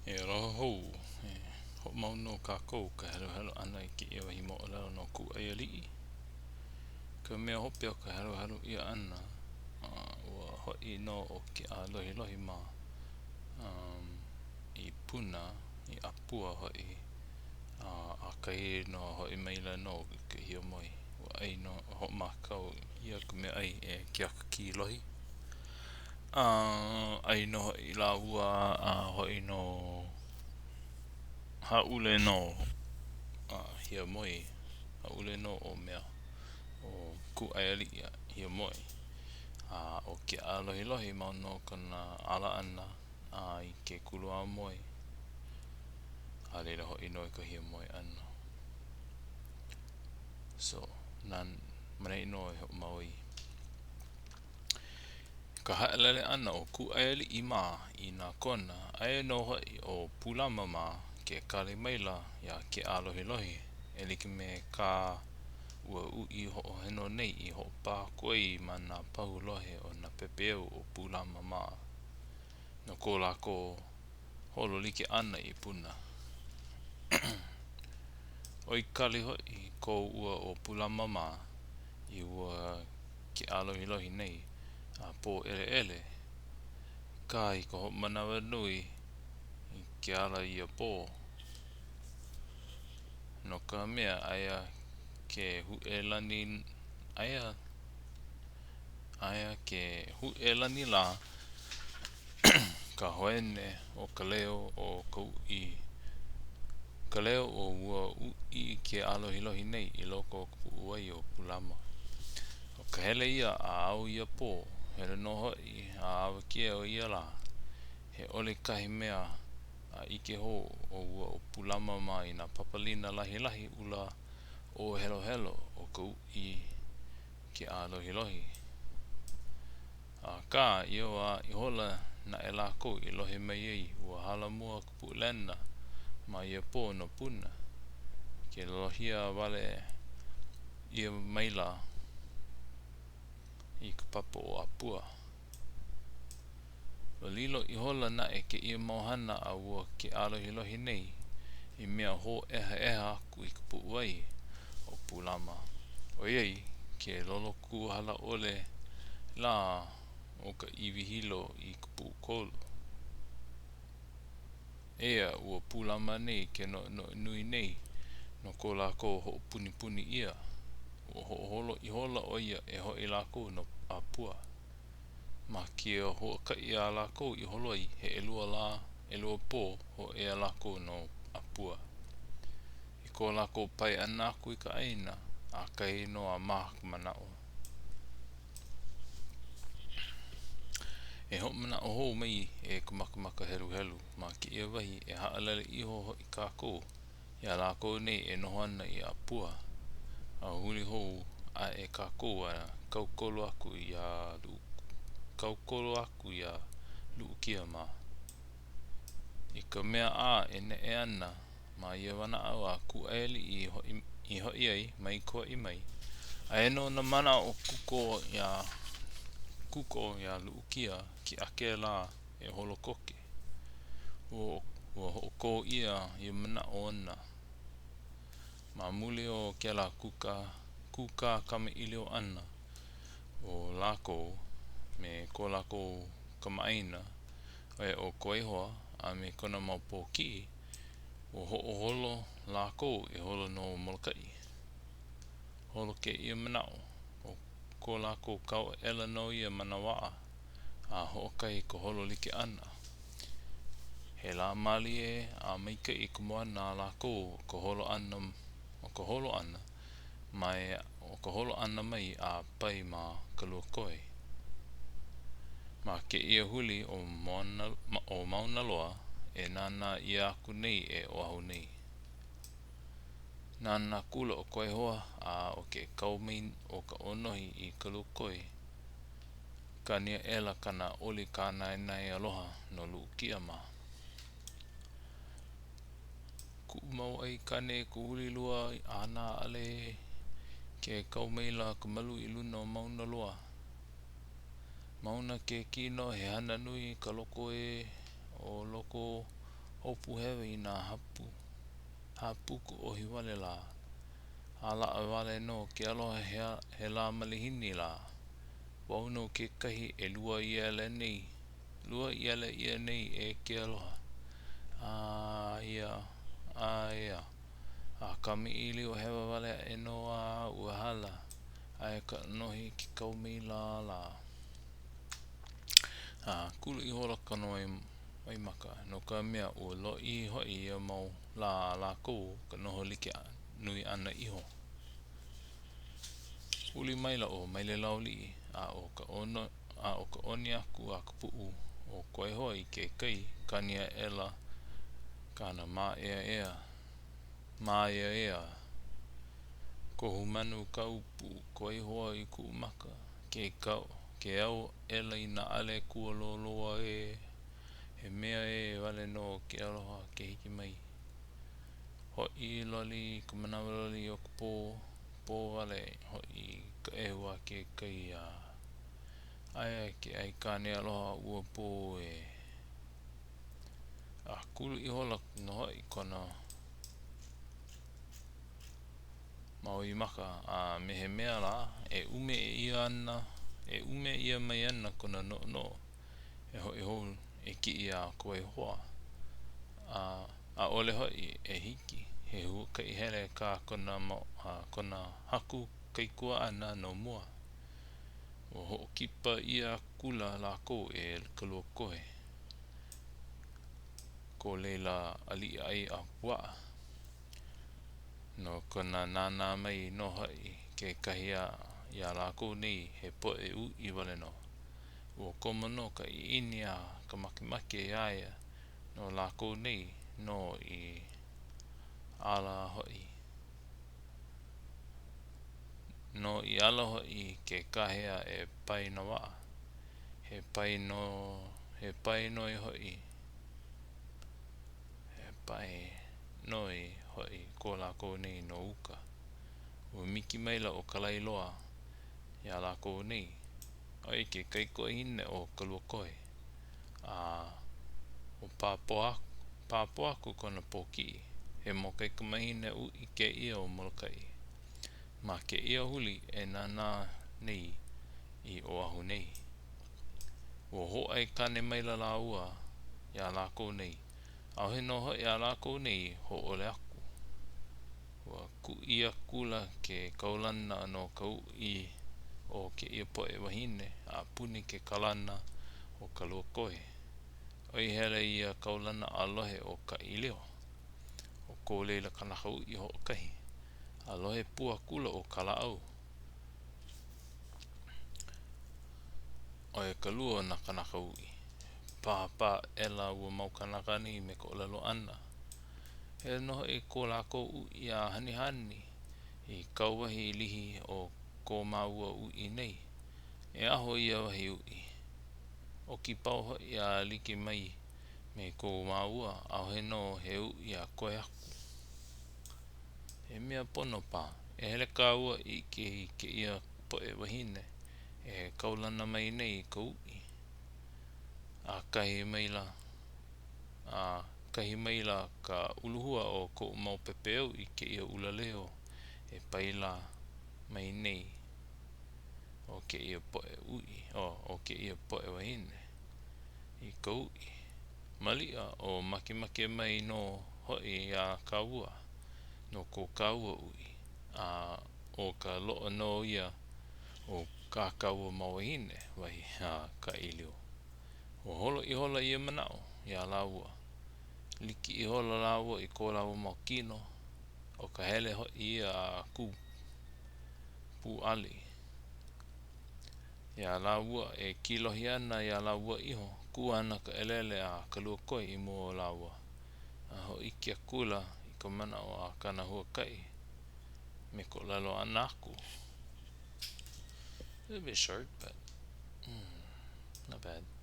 E aloha hou, e hoʻomau nō kākou ka heluhelu ʻana i kēia wahi moʻolelo no Kūʻaiāliʻi. Ka mea hope o ka heluhelu ʻia ʻana, ua hoʻi nō ʻo Keʻālohilohi mā um, i Puna, i ʻApua hoʻi, a ʻakahi nō a hoʻi maila nō i ka hiamoe. Ua ʻai nō, hoʻomākaukau ʻia ka meaʻai e Keakakīlohi. A ʻai nō hoʻi lāua a hoʻi nō hāʻule nō a hiamoe, hāʻule nō ʻo mea ʻo Kūʻaiāliʻi a hiamoe. A ʻo Keʻālohilohi mau nō kona ala ʻana a i ke kuluāmoe, a laila hoʻi nō i ka hiamoe ʻana. So, na ma ʻaneʻi nō e hoʻomau ai. I ka haʻalele ʻana o Kūʻaiāliʻi mā i nā Kona, aia nō hoʻi ʻo Pūlama mā ke kali maila iā Keʻālohilohi e like me kā ua uʻi hoʻoheno nei i hoʻopā aku ai ma nā pahu lohe o nā pepeiao o Pūlama mā no ko lākou holo like ʻana i Puna. ʻOi kali hoʻi ko ua ʻo Pūlama mā i ua Keʻālohilohi nei a pōʻeleʻele, akā i ka hoʻomanawanui i ke ala i ia pō, no ka mea, aia ke huʻe lani, aia, aia ke huʻe lani lā ka hoene o ka leo o ka uʻi, ka leo o ua uʻi Keʻālohilohi nei i loko o ka puʻuwai o Pūlama. ʻO ka hele ia a ao ia pō, hele nō hoʻi a awakea o ia lā, he ʻole kahi mea a ʻike hou o ua ʻo Pūlama mā i nā papālina lahilahi ʻula ʻōhelohelo o ka uʻi Keʻālohilohi. Akā, ia wā ihola naʻe lākou i lohe mai ai ua hala mua ka Puʻulena ma ia pō no Puna, ke lolohia wale ʻia maila i ka papa o ʻApua. Ua lilo ihola naʻe kēia mau hana a ua Keʻālohilohi nei i mea hōʻehaʻeha aku i ka puʻuwai o Pūlama, ʻoiai ke lolokū hala ʻole lā o ka iwi hilo i ka puʻukolo. Eia ua Pūlama nei ke noʻonoʻo nui nei no ko lākou hoʻopunipuni ʻia. Ua hoʻoholo ihola ʻo ia e hoʻi lākou no ʻApua. Ma kēia huakaʻi a lākou i holo ai, he ʻelua lā, ʻelua pō, hōʻea lākou no ʻApua. I ko lākou pae ʻana aku i ka ʻāina, ʻakahi nō a maha ka manaʻo. E hoʻomanaʻo hou mai e ka makamaka heluhelu, ma kēia wahi e haʻalele iho hoʻi kākou iā lākou nei e noho ana i ʻApua, a huli hou aʻe kākou a kaukolo aku iā kaukolo aku iā Luʻukia mā. I ka mea a e neʻe ana ma ia wanaʻao a Kūʻaiāliʻi i hoʻi, i hoʻi ai mai Kauaʻi mai, aia nō nā manaʻo kuko iā kuko iā Luʻukia ke ake lā e holo koke. Ua, ua hoʻokō ʻia ia manaʻo ona. Ma muli o kēlā kūkā, kūkā kamaʻilio ʻana o lākou me ko lākou kamaʻāina, ʻo ia ʻo Kawaihoa a me kona mau pōkiʻi, ua hoʻoholo lākou e holo no Molokaʻi. Holo kēia manaʻo, ʻo ko lākou kau aʻela nō ia ma nā waʻa, a hoʻokahi ka holo like ʻana. He lā mālie a maikaʻi ka moana a lākou o ka holo ʻana o ka holo ʻana mai o ka holo ʻana mai a pae ma Kaluakoi. Ma kēia huli o Moana o Maunaloa e nānā ʻia aku nei e Oʻahu nei. Nānā akula ʻo Kawaihoa a ʻo ke kau mai o ka ʻōnohi i Kaluakoi, kani aʻela kāna oli kānaenae aloha no Luʻukia mā. Kuʻu mau aikāne ka huli lua a nā ʻale ke kau maila ka malu i luna o Maunaloa. Mauna ke kino he hana nui ka loko ē o loko. Hopu hewa i nā hapuku ʻohi wale lā. A laʻa wale nō ke aloha he lā malihini lā. Wau nō kekahi e luaʻi ʻele ʻia nei e ke aloha. ʻAea, a kamaʻilio hewa wale aʻe nō a ua hala. Aia ka ʻōnohi ke kau maila lā. A kula ihola kona waimaka, no ka mea, ua lōʻihi hoʻi ia mau lā a lākou o ka noho like nui ʻana iho. Huli maila ʻo Mailelaoaliʻi, a ʻo ka ʻoni aku a ka puʻu o Kawaihoa i ke kai, kani aʻela kāna māeaea. Kohu manu kāu puʻu Kawaihoa i kuʻu maka, ke ao aʻela i nā ʻale kualoloa ē. He mea ʻē wale nō ke aloha ke hiki mai. Hoʻi loli i ka manawa loli o ka pō, pō wale hoʻi i ka ʻehu a ke kai a aia ke aikāne aloha o ua pō ē. A kula ihola nō hoʻi kona mau waimaka, a me he mea lā, e ʻume ʻia mai ana kona noʻonoʻo e hoʻi hou e kiʻi iā Kawaihoa, a ʻaʻole hoʻi e hiki, he huakaʻi hele kā kona haku kaikuaʻana no mua. Ua hoʻokipa ʻia akula lākou e Kaluakohe, ko laila aliʻi ʻai ahupuaʻa. No kona nānā mai nō hoʻi kekahi iā lākou nei he poʻe uʻi wale nō. Ua komo nō ka ʻiʻini a ka makemake iā ia no lākou nei nō i ala hoʻi. No i ala hoʻi ke kāhea e pae nā waʻa. He pae he pae noi hoʻi he pae noi hoʻi ko lākou nei no uka. Ua miki maila ʻo Kalaeloa iā lākou nei, ʻo ia ke kaikuahine o Kaluakohe, a ʻo Pāpohaku kona pōkiʻi, he mau kaikamāhine uʻi kēia o Molokaʻi. Ma kēia huli e nānā nei i Oʻahu nei. Ua hōʻai kāne maila lāua iā lākou nei. ʻAʻohe nō hoʻi a lākou nei i hōʻole aku. Ua kuʻi akula ke kaulana no ka uʻi o kēia poʻe wāhine a puni ke kalana ʻo Kaluakohe. ʻOi hele ia kaulana a lohe ʻo Kaʻilio, ʻo ko laila kanaka uʻi hoʻokahi, a lohe pū akula ʻo Kalāʻau. ʻO ia ka lua o nā kānaka uʻi. Pāpā aʻela ua mau kānaka nei me ka ʻōlelo ʻana, Hele nō hoʻi ko lākou uʻi a hanihani i kauwahi lihi o ko māua uʻi nei. E aho ia wahi uʻi. ʻOki pau hoʻi a like mai me ko māua, ʻaʻohe nō he uʻi a koe aku. He mea pono paha, e hele kāua e ʻike i kēia poʻe wāhine e kaulana mai nei i ka uʻi. A kahe maila, a kahe maila ka uluhua o koʻu mau pepeiao i kēia ʻulaleo e paila mai nei o kēia poʻe uʻi, o kēia poʻe wāhine i ka uʻi. Maliʻa o makemake mai nō hoʻi iā kāua no ko kāua uʻi, a ʻo ka loaʻa nō ia o kā kāua mau wāhine, wahi a ka ʻīlio. Ua holo ihola ia manaʻo iā lāua. Liki ihola lāua i ko lāua mau kino, ʻo ka hele hoʻi ia a pūʻali. Iā lāua e kilohi ana iā lāua iho, kū ana ka ʻelele a Kaluakoi i mua o lāua, a hōʻike akula i ka manaʻo a kāna huakaʻi me ka ʻōlelo ʻana aku. A little bit short, but mm, not bad.